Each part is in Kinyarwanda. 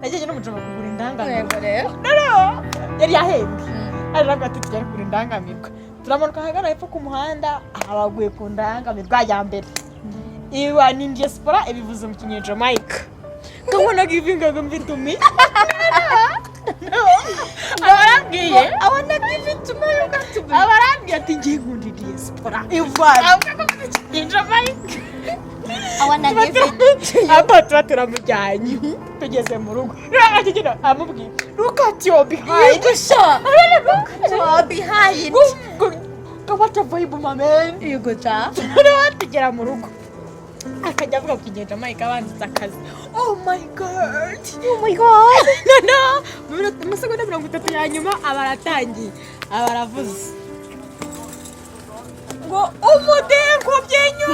Najyanye n'umujama kugura indangamirwa. Yego rero. Noneho yari yahembwe, aravuga ati: "Tujya kugura indangamirwa." Turamanuka ahagana hepfo ku muhanda, abaguye ku ndangamirwa ya mbere, iwa ni diaspora, ibivuze mu Kinyajamaica kabona givingaga mfite umi. Abarambwiye, "I wanna give it to me, you got to be." Abarambwiye ati: "Ngiye nkunda diaspora." Ivan. Avuga ko mfite Kinyajamaica. "I wanna give it to you." Aba tuba turamujyanye, tugeze mu rugo akigenda amubwiye: "Look at your behind." Yego sha. You behind. Go, what a vibe, my man. Yego sha. Noneho tugera mu rugo, akajya avuga ku Kinyajamaica, abanzitse akazi: "Oh my God." Oh my God. Noneho mu masegonda 30 ya nyuma aba aratangiye, aba aravuze ngo umudengo byenyu.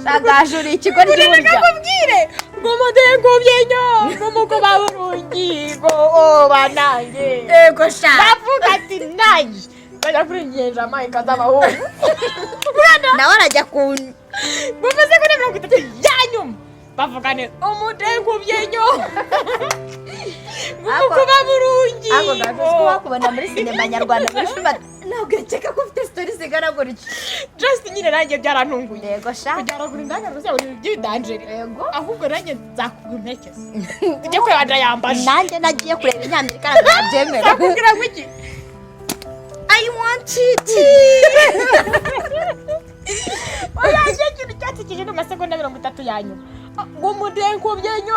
Shagajura ikigo ry'uburya. Nakubwire ngo umudengo byenyu ngo muko baburungi ngo o banange. Yego sha. Ndavuga ati nanjye bajya kuri Kinyajamaica z'abahungu. Nawe arajya ku Mu masegonda 30 ya nyuma bavuga neza umudengo byenyu ngo muko baburungi. Ako gaje ko wakubona muri sinema nyarwanda, muri filime, ntabwo yakeka ko ufite story zigana gutya. Just nyine nanjye byarantunguye. Yego sha. Kujyana kugura indangamirwa zabo ni by'ibidanjere. Yego. Ahubwo nanjye nzakugura imperekeza tujye kureba ndayambaje. Nanjye nagiye kureba inyamerika, ntabwo nabyemera. Nzakubwira ngo iki? "I want it." Oya, icyo kintu cyatsikije mu masegonda 30 ya nyuma ngo umudengo byenyu,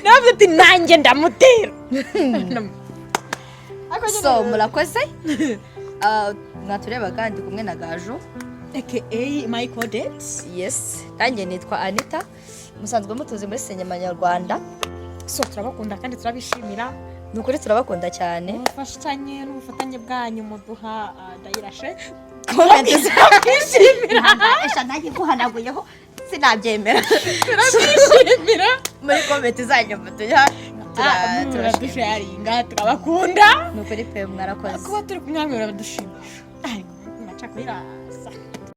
navuze ati nanjye ndamutera. Ariko nyine- So murakoze. Ah, mwatureba ndi kumwe na Gaju. Aka Michael Dates. Yes, nanjye nitwa Anita, musanzwe mutuzi muri sinema nyarwanda. So turabakunda kandi turabishimira. Ni ukuri turabakunda cyane. Ubufatanye n'ubufatanye bwanyu muduha, ndayirashe. Comment. Turabwishimira. Esha, nanjye guhanaguyeho sinabyemera. Turabwishimira. Muri comment zanyu muduha. Turashima. Muradusharinga, turabakunda. Ni ukuri pe, mwarakoze. Kuba turi kumwe namwe biradushimisha, ariko macakubira.